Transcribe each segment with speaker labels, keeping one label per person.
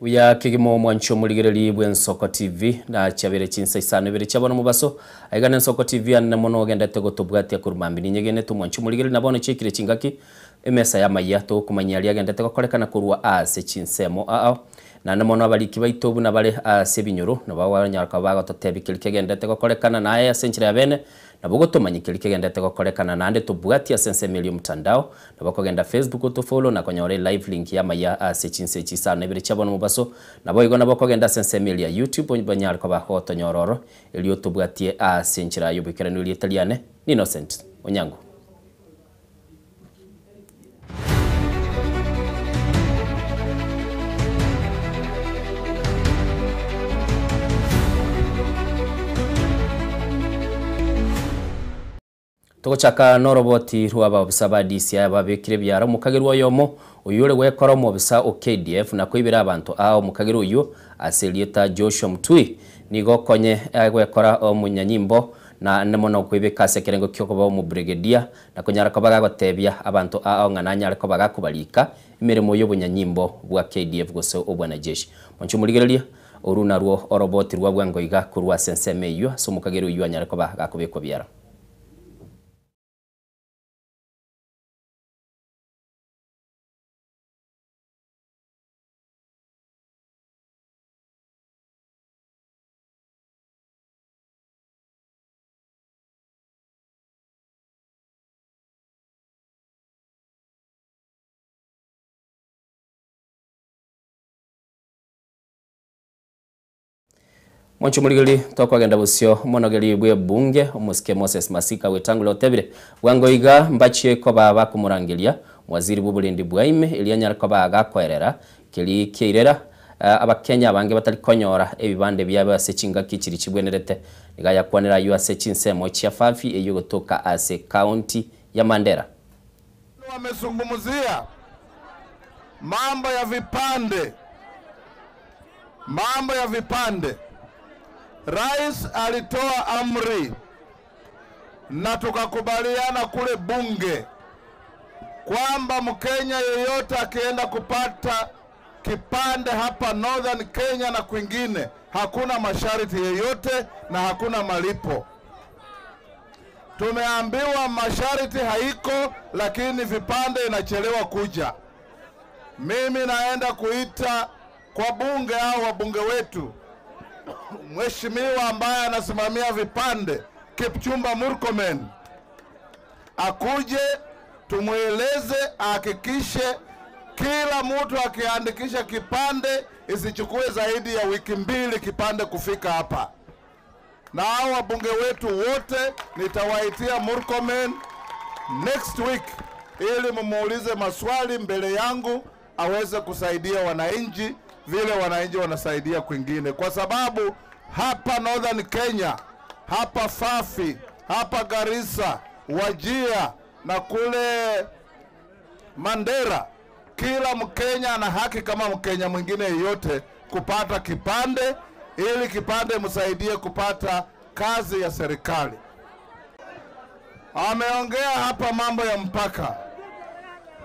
Speaker 1: Uya kigimo mwancho muligereri bwe Nsoko TV na chabere chinsa isano bere chabona mubaso aigana Nsoko TV anna mono ogenda tego tobwatia kurumambi ninyegene tumwancho muligereri nabono chikire chingaki emesa ya mayato kumanya agenda tego korekana kurwa ase chinsemo a na namono abaliki baitobu na bale ase binyoro na bawanyaraka bagatotebikiri kigenda tego korekana na aya senchira bene na bogo tumanyikiri kigenda tego korekana nande tobwatia sense milio mtandao na bakogenda Facebook to follow na konyore live link ya maya ase chinse chisano ebere chabona mubaso na boigo na bakogenda sense milio YouTube banyaraka bahoto nyororo elio tobwatie ase nchira yobikirano Italiane Innocent Onyango. Togochaka noroboti rwaba obisaba DCI babikire byaro mukagerwa yomo uyure wekora mu bisa OKDF na kwibira abantu aho mukagero uyu aselieta Joshua Mutui nigo konye gwekora omunyanyimbo na nemono kwibika sekerengo kyokoba mu brigadier na konyara kobaga gotebia abantu aho ngananya ariko bagakubalika imirimo y'obunyanyimbo bwa KDF gose obwana jeshi moncho muligereria oruna rwo oroboti rwa bwangoiga kurwa sensemeyo so mukagero uyu anyariko bagakubikwa byaro. Mwancho muligeli tokwagenda busio monogeli bwe bunge omusike Moses Masika wetangula otebire wangoiga mbachie ko baba kumurangilia waziri bubulindi bwaime elianyara ko bagakoerera kili kirera abakenya bange batali konyora ebibande byabe asechinga kichiri chibwenerete nigaya kwanera yuase chinsemo chia fafi eyo gotoka ase county ya Mandera.
Speaker 2: Wamezungumzia mambo ya vipande, mambo ya vipande. Rais alitoa amri na tukakubaliana kule bunge kwamba Mkenya yeyote akienda kupata kipande hapa Northern Kenya na kwingine hakuna masharti yeyote na hakuna malipo. Tumeambiwa masharti haiko, lakini vipande inachelewa kuja. Mimi naenda kuita kwa bunge au wabunge wetu mheshimiwa ambaye anasimamia vipande Kipchumba Murkomen akuje tumueleze, ahakikishe kila mtu akiandikisha kipande isichukue zaidi ya wiki mbili kipande kufika hapa. Na hao wabunge wetu wote nitawaitia Murkomen next week ili mumuulize maswali mbele yangu aweze kusaidia wananchi vile wananchi wanasaidia kwingine, kwa sababu hapa Northern Kenya, hapa Fafi, hapa Garissa, Wajia na kule Mandera, kila Mkenya ana haki kama Mkenya mwingine yeyote kupata kipande ili kipande msaidie kupata kazi ya serikali. Ameongea hapa mambo ya mpaka.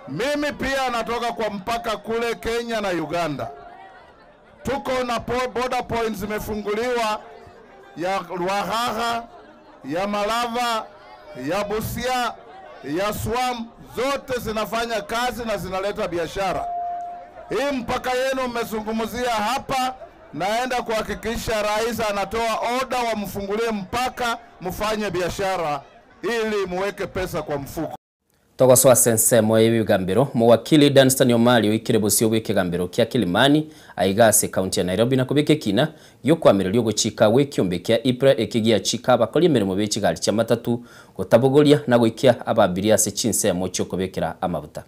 Speaker 2: Mimi pia natoka kwa mpaka kule Kenya na Uganda. Tuko na border points zimefunguliwa ya Ruahaha, ya Malava, ya Busia, ya Swam, zote zinafanya kazi na zinaleta biashara. Hii mpaka yenu mmezungumzia hapa, naenda kuhakikisha rais anatoa order wamfungulie mpaka mfanye biashara ili muweke pesa kwa mfuko.
Speaker 1: Togosoa sensemo ebigambiro muwakili Danstan Omali wikire busio wikigambiro kia Kilimani aigase county ya Nairobi na kubike kina yokwamiriryo guchika wikyombe kia Ipra ekigia chika abakoli emirimo bechigali cha matatu gutabogolia na gwikia ababiria se chinsemo chokobekera amabuta.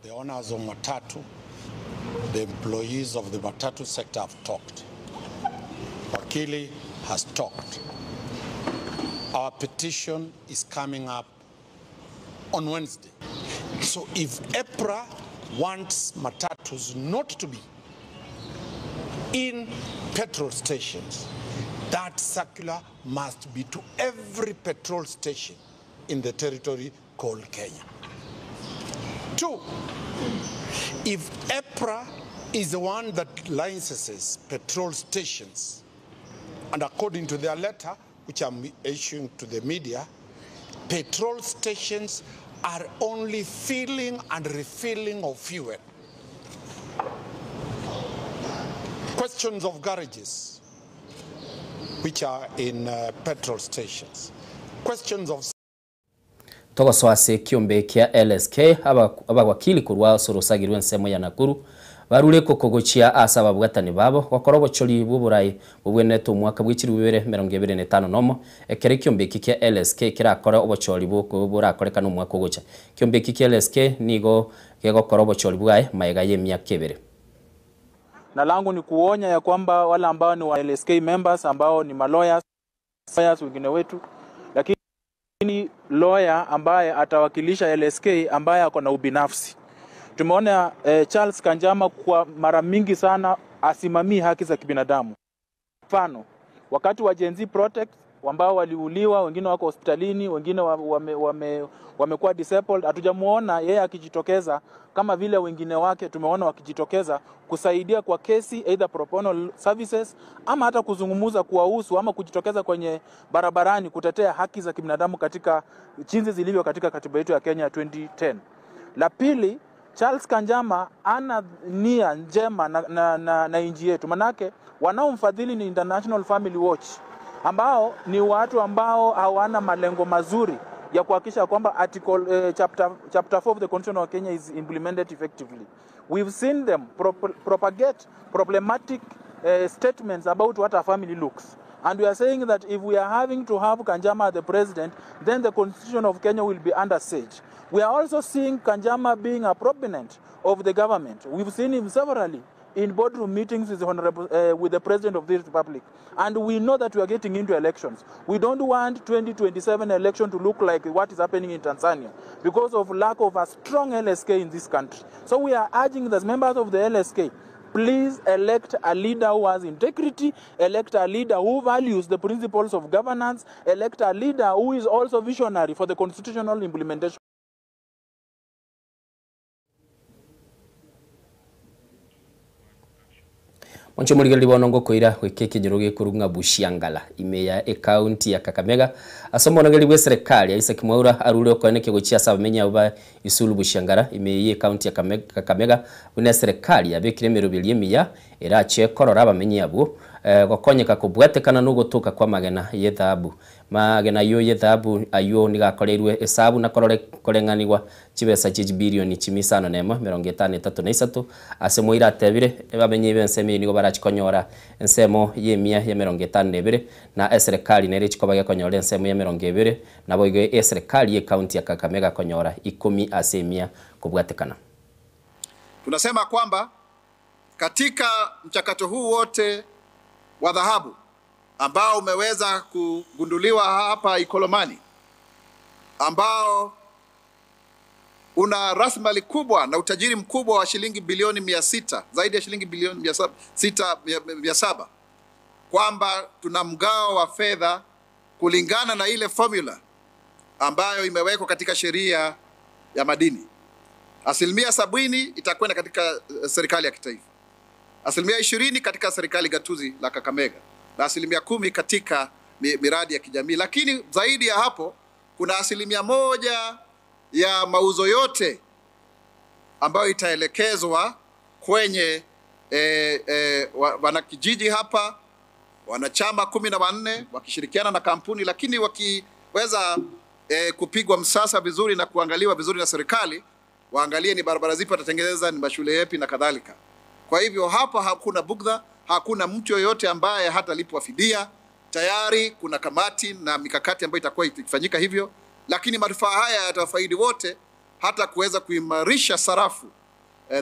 Speaker 3: The owners of matatu, the employees of the matatu sector have talked. Wakili has talked. Our petition is coming up on Wednesday. So if EPRA wants matatus not to be in petrol stations, that circular must be to every petrol station in the territory called Kenya. Two, if EPRA is the one that licenses petrol stations. And according to their letter, which I'm issuing to the media, petrol stations are only filling and refilling of fuel. Questions of garages, which are in petrol stations. Questions of
Speaker 1: Togosoase kiombe kia LSK abawakili kurwa sorosagirwe nsemo ya Nakuru barure kokogochia asa babwatani babo gokora bochori buburai bubweneto mwaka bw'ikiri 2025 nomo ekere kiombe kia LSK kirakora obochori buko burakoreka no mwaka gocha kiombe kia LSK nigo gegokora obochori bwae maega ye myaka ebere.
Speaker 4: Na langu ni kuonya ya kwamba wale ambao ni wa LSK members ambao ni maloyers wengine wetu, lakini lawyer ambaye atawakilisha LSK ambaye ako na ubinafsi. Tumeona Charles Kanjama kwa mara mingi sana asimamii haki za kibinadamu. Mfano, wakati wa Gen Z protest ambao waliuliwa, wengine wako hospitalini, wengine wamekuwa disabled, hatujamuona yeye akijitokeza kama vile wengine wake tumeona wakijitokeza kusaidia kwa kesi, either pro bono services ama hata kuzungumuza kuwahusu ama kujitokeza kwenye barabarani kutetea haki za kibinadamu katika jinsi zilivyo katika katiba yetu ya Kenya 2010. La pili, Charles Kanjama ana nia njema na nchi yetu. Manake wanaomfadhili ni International Family Watch, ambao ni watu ambao hawana malengo mazuri ya kuhakikisha kwamba article chapter 4 of the Constitution of Kenya is implemented effectively. We've seen them propagate problematic statements about what a family looks. And we are saying that if we are having to have Kanjama as the president, then the Constitution of Kenya will be under siege. We are also seeing Kanjama being a proponent of the government. We've seen him severally in boardroom meetings with the honorable, with the president of this republic. And we know that we are getting into elections. We don't want 2027 election to look like what is happening in Tanzania because of lack of a strong LSK in this country. So we are urging the members of the LSK, please elect a leader who has integrity, elect a leader who values the principles of governance, elect a leader who is also visionary for the constitutional implementation.
Speaker 1: Oncho muligeli bonongo koira wekeke njoroge kurunga Bushiangala imeya e county ya Kakamega asomo nogeli bwe serikali Isaac Mwaura arure okoneke gochia sabamenya uba isulu Bushiangala imeye county ya Kakamega une serikali yabekire mirubilie miya erache korora abamenyi abo gokonyeka kubwetekana nugutuka kwa magena yethabu magena yo yethabu ayo nigakoreirwe esabu na korore korenganirwa chibesa chi bilioni chimisano nemo 53 ase moira atebire bamenye bensemi nigo barachikonyora ensemo yemia ya 52 na serikali nere chikobaga konyora ensemo ya 20 nabo igo serikali ye county ya Kakamega konyora 10 asemia kubwatekana.
Speaker 5: Tunasema kwamba katika mchakato huu wote wa dhahabu ambao umeweza kugunduliwa hapa Ikolomani, ambao una rasilimali kubwa na utajiri mkubwa wa shilingi bilioni 600, zaidi ya shilingi bilioni 700, kwamba tuna mgao wa fedha kulingana na ile formula ambayo imewekwa katika sheria ya madini. 70% itakwenda katika serikali ya kitaifa, 20% katika serikali gatuzi la Kakamega, na 10% katika miradi ya kijamii. Lakini zaidi ya hapo kuna 1% ya mauzo yote ambayo itaelekezwa kwenye wanakijiji hapa, wanachama 14 wakishirikiana na kampuni, lakini wakiweza kupigwa msasa vizuri na kuangaliwa vizuri na serikali, waangalie ni barabara zipi watatengeneza, ni mashule yapi na kadhalika. Kwa hivyo hapa hakuna bugdha, hakuna mtu yoyote ambaye hatalipwa fidia. Tayari kuna kamati na mikakati ambayo itakuwa ikifanyika hivyo, lakini manufaa haya yatafaidi wote, hata kuweza kuimarisha sarafu,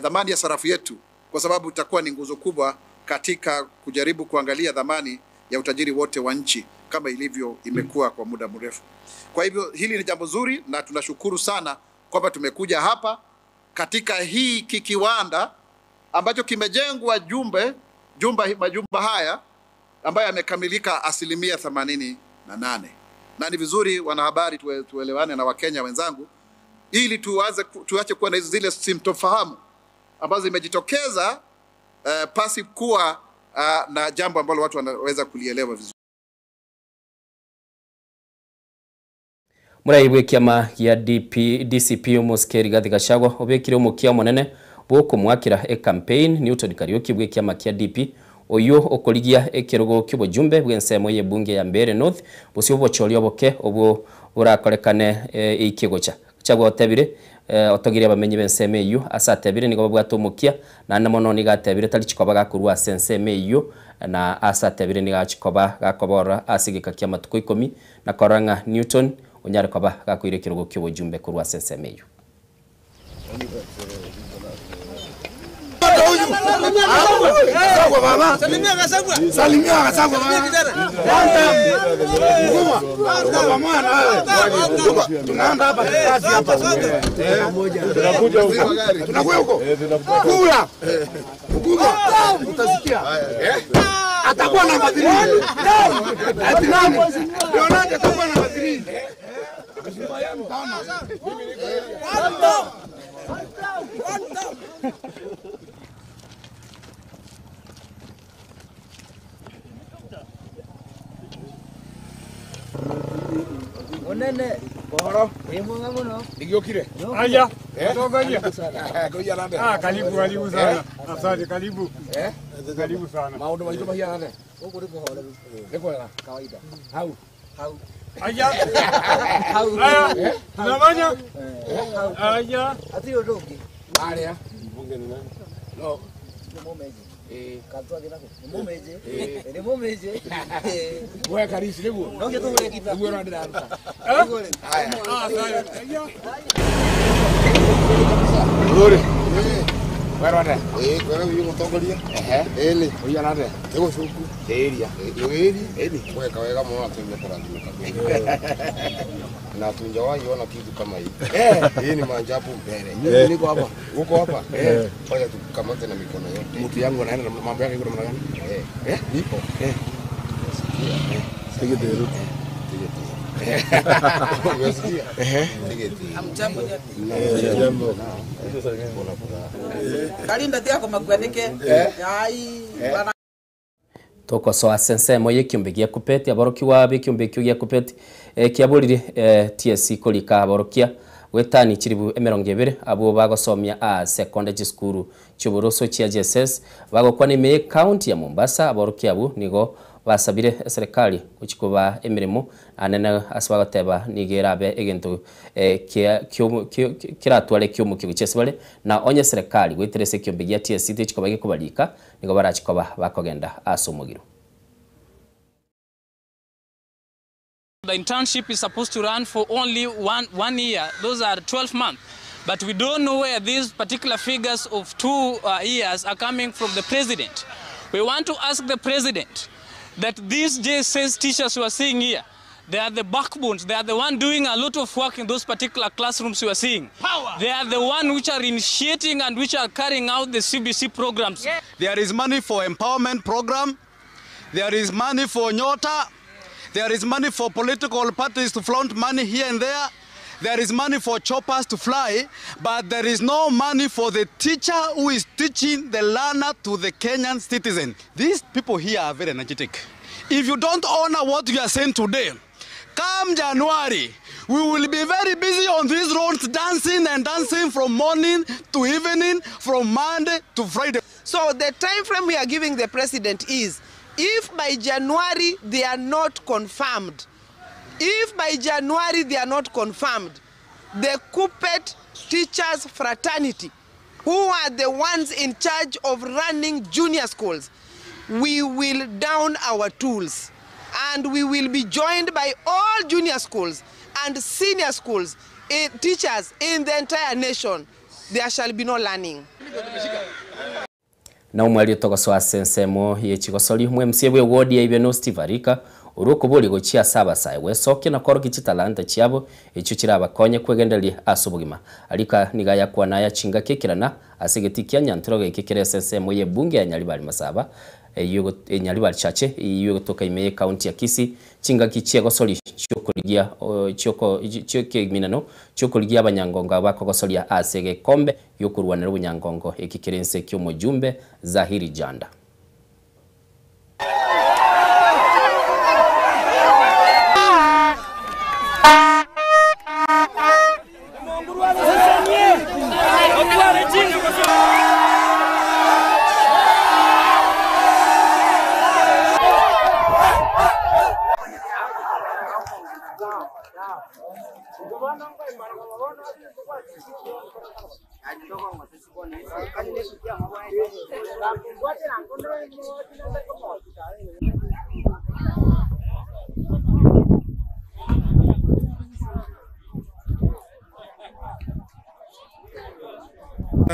Speaker 5: dhamani ya sarafu yetu, kwa sababu itakuwa ni nguzo kubwa katika kujaribu kuangalia dhamani ya utajiri wote wa nchi kama ilivyo imekuwa kwa muda mrefu. Kwa hivyo hili ni jambo zuri na tunashukuru sana kwamba tumekuja hapa katika hii kikiwanda ambacho kimejengwa majumba haya ambayo yamekamilika 88%. Na ni vizuri wanahabari tuelewane na Wakenya wenzangu, ili tuache kuwa na hizo zile sintofahamu ambazo zimejitokeza pasi kuwa na jambo ambalo watu wanaweza kulielewa vizuri.
Speaker 1: Muraibwe kiama ya DCP Omoske Rigathi Gachagua obekire omokia monene bwo kumwakira e campaign Newton Kariuki bwe kiama kia DP oyo okoligia ekirogo ky'obujumbe bw'ensemo y'ebunge ya Mbeere North busio bochorio boke obwo burakorekane ikigocha Gachagua otebire otogire abamenyi b'ensemo eyo asa atebire nigo babwate omokia na namono niga atebire tari chikoba gakurwa ase ensemo eyo na asa atebire niga chikoba gakobora asigika kia matuko 10 na koranga Newton onyare koba gakuire kirogo ky'obujumbe kurwa ase ensemo eyo.
Speaker 6: Atakuwa namba 3. Atakuwa namba 3.
Speaker 7: Onene
Speaker 6: Bohoro
Speaker 7: Emunga muno
Speaker 6: Nigiokire.
Speaker 8: Aya.
Speaker 6: Ngoja.
Speaker 8: Karibu karibu sana. Asante karibu. Karibu sana.
Speaker 6: Maundu maitu mahiana ne.
Speaker 7: Huko ndiko hore.
Speaker 6: Niko na
Speaker 7: kawaida.
Speaker 6: Hau.
Speaker 7: Hau.
Speaker 8: Aya.
Speaker 7: Hau.
Speaker 8: Aya. Tunafanya? Aya.
Speaker 7: Ati odoki.
Speaker 6: Aria. Mbunge ni nani? No.
Speaker 7: Ni mumeje. Katwa kinako. Ni mumeje. Ni mumeje.
Speaker 6: Wewe karisi niguo.
Speaker 7: No kitu ule kita.
Speaker 6: Niguo na ndiraruta.
Speaker 7: Haya.
Speaker 8: Asante.
Speaker 6: Nzuri. Wewe rwanda.
Speaker 9: Wewe uyu mutongoria.
Speaker 6: Ehe.
Speaker 9: Eni.
Speaker 6: Uyu anate.
Speaker 9: Ego cuku.
Speaker 6: Area.
Speaker 9: Eri.
Speaker 6: Eni.
Speaker 9: Weka wega muno atumia kurathimika. Na tunjawahi ona kitu kama hii. Hii ni maajabu mbele.
Speaker 6: Mimi niko hapa.
Speaker 9: Uko hapa? Ngoja tukamate na mikono yote.
Speaker 6: Mtu yangu anaenda na mambo yake iko namna gani?
Speaker 9: Nipo.
Speaker 6: Tigete.
Speaker 9: Tigete. Umesikia? Tigete.
Speaker 7: Amjambo.
Speaker 9: Jambo.
Speaker 7: Kalinda tiako magwanike. Ai bana
Speaker 1: toko so sensemo yekyombe gya kupeti aborokiwa bekyombe kyo gya kupeti kiabolire TSC kolika aborokia wetani chiribu emerongo ebere abo bagosomia a secondary school choboroso chia JSS bagokwana ime county ya Mombasa aborokia abo nigo basabire serikali kuchikuba emirimo anene asibagoteba nigerabe egento kiratware kyomu kiguchesibale na onye serikali gweterese kyombe gya TSC chikoba gikubalika nigo barachikoba bakogenda asomogiro.
Speaker 10: The internship is supposed to run for only one year. Those are 12 months. But we don't know where these particular figures of 2 years are coming from the president. We want to ask the president that these JSS teachers we are seeing here, they are the backbones. They are the one doing a lot of work in those particular classrooms you are seeing.
Speaker 11: Power.
Speaker 10: They are the one which are initiating and which are carrying out the CBC programs.
Speaker 11: Yeah.
Speaker 12: There is money for empowerment program. There is money for Nyota. There is money for political parties to flaunt money here and there. There is money for choppers to fly, but there is no money for the teacher who is teaching the learner to the Kenyan citizen. These people here are very energetic. If you don't honor what you are saying today, come January, we will be very busy on these roads dancing and dancing from morning to evening, from Monday to Friday.
Speaker 13: So the time frame we are giving the president is, if by January they are not confirmed, if by January they are not confirmed, the Kuppet Teachers Fraternity, who are the ones in charge of running junior schools, we will down our tools and we will be joined by all junior schools and senior schools, teachers in the entire nation. There shall be no learning.
Speaker 1: Na umwali togosoa sensemo yechigosoli mwemsiebwe wodi ya Ibeno Steve Arika uruko boli gochia saba sai wesoke na koroki chitalanta chiabo echo chirabakonye kwegendelia asobugima alika nigaya kwa naya chinga kekirana asigeti kya nyantroge kekere sensemo ye bunge ya Nyaribari Masaba yugo Nyaribari chache yugo toka imeye county ya Kisii chinga kichia gosoli chokoli. Chokoligia choko choke minano chokoligia abanyangongo bakogosoria asege kombe yokurwanira obunyangongo ekikirense kyo mujumbe Zahiri Janda.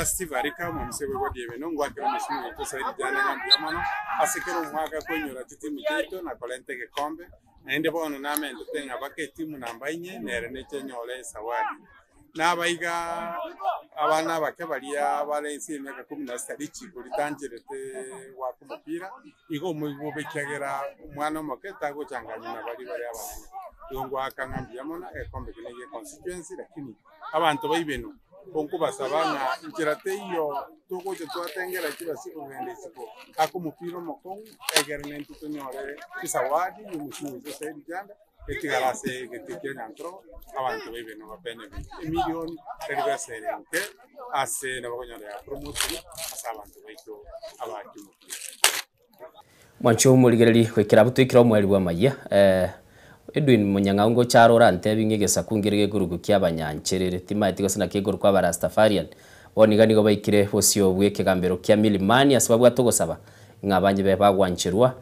Speaker 8: Steve Arika mumsebe kwa dieve ngwakira mheshimiwa Tosaidi Jana ngambia mono asekero mwaka kwenyora titimu chetu na kolente gekombe naende bono namende tenga bake timu namba inye nere nechenyole sawadi nabaiga abana bake baria barensi emyaka 16 richiko ritangerete waka omupira igo omoibobekiagera omwana omoke tagochanganya na bari bari abanene igo ngwaka ngambia mono ekombe kine gie constituency lakini abantu baibeno onkubasaba na nchirate iyo tugoche twatengera kibasi ogende siko akumupira omokongu egere tonyore isawadi y'omushumi Tosaidi Janda etigarase getikia nyantro abantu baibeno bapene emilioni eribaserente ase nabakonyora ya promotion ase abantu baito abakimupira
Speaker 1: mwancho muligereri kwikira butwikira omweri bwa maya Edwin Munyang'aungo charora ntebi ngegesa kungirege gurugu ky'abanyancherere timaiti gose kiguru kwa Rastafarian boniga nigo baikire bosio bw'ekegambero kya Milimani asababwa togosaba ng'abanye be bagwancherwa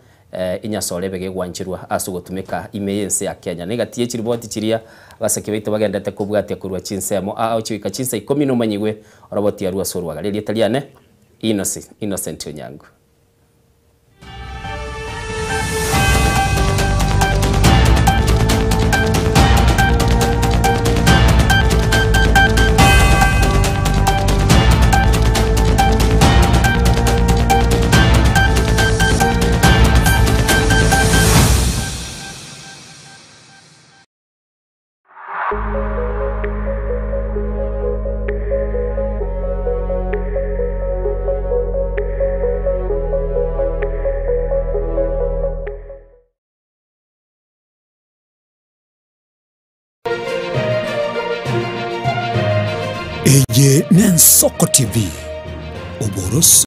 Speaker 1: inyasore bege gwancherwa asugotumeka imeyense ya Kenya negatiye chiriboti chiria baseke baito bagendete kubwatia kurwa chinsemo ao chika chinsa 10 nomanyigwe oroboti arwa sorwaga riri italiane Innocent Onyango.
Speaker 11: Eye Nensoko TV. Oboros.